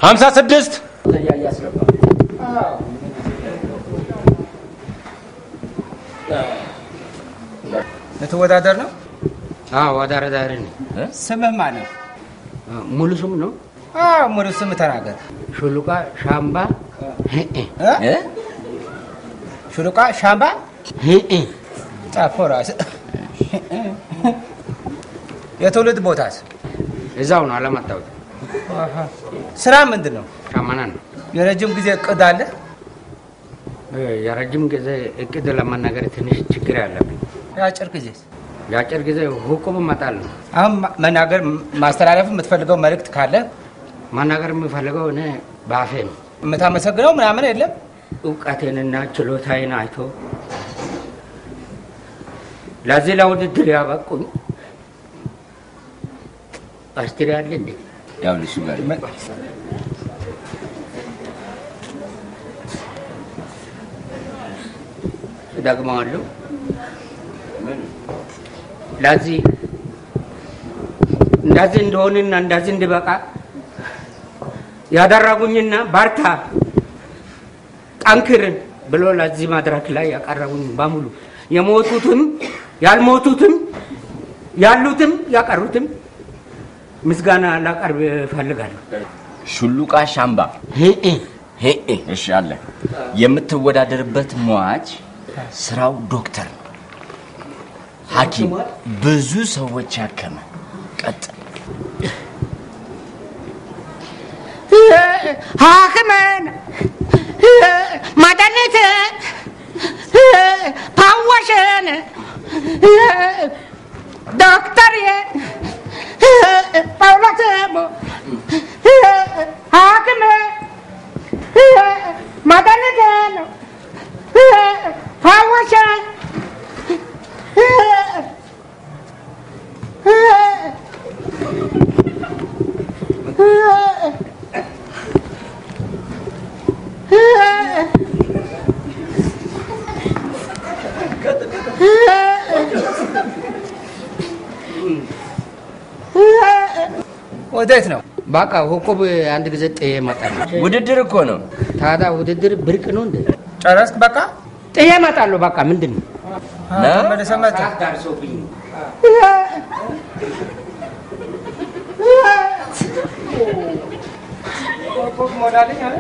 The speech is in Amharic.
56። ልትወዳደር ነው? አዎ፣ አወዳዳሪ ነኝ። ስምህ ማን ነው? ሙሉ ስም ነው? አዎ፣ ሙሉ ስም ተናገር። ሹሉቃ ሻምባ። እ? ሹሉቃ ሻምባ ጻፎ ራስ። የትውልድ ቦታስ? እዛው ነው፣ አላመጣሁትም። ስራ ምንድን ነው? ሻመና ነው። የረጅም ጊዜ እቅድ አለ? የረጅም ጊዜ እቅድ ለመናገር ትንሽ ችግር ያለብኝ። የአጭር ጊዜስ? የአጭር ጊዜ ሁቁም መጣል ነው። አሁን መናገር ማስተላለፍ የምትፈልገው መልእክት ካለ? መናገር የምፈልገው እኔ በአፌ ነው። የምታመሰግነው ምናምን የለም? እውቀቴንና ችሎታዬን አይቶ ለዚህ ለውድድር ያበቁኝ አስትሪ አለ እንዴ? ያው እሱ ጋር እደግመዋለሁ። ለዚህ እንደዚህ እንደሆንና እንደዚህ እንድበቃ ያደረጉኝና በርታ ጠንክር ብሎ ለዚህ መድረክ ላይ ያቀረቡኝ በሙሉ፣ የሞቱትም ያልሞቱትም፣ ያሉትም ያቀሩትም ምስጋና ላቀርብ እፈልጋለሁ። ሹሉቃ ሻምባ ሄ። እሺ አለ። የምትወዳደርበት ሟች ስራው ዶክተር ነው፣ ሐኪም፣ ብዙ ሰዎች ያከመ። ቀጥል። ሐኪምን፣ መድኃኒት፣ ፈዋሽን፣ ዶክተር ጳውሎስ፣ ሐኪም፣ መድኃኒት፣ ፈዋሽን። ወዴት ነው? በቃ ሁቁብ አንድ ጊዜ ጥዬ እመጣለሁ። ውድድር እኮ ነው። ታዲያ ውድድር ብርቅ ነው እንዴ? ጨረስክ? በቃ ጥዬ እመጣለሁ። በቃ ምንድን ነው? ተመልሰህ መጣህ። ደርሶብኝ ነው። ሞላልኝ አለ።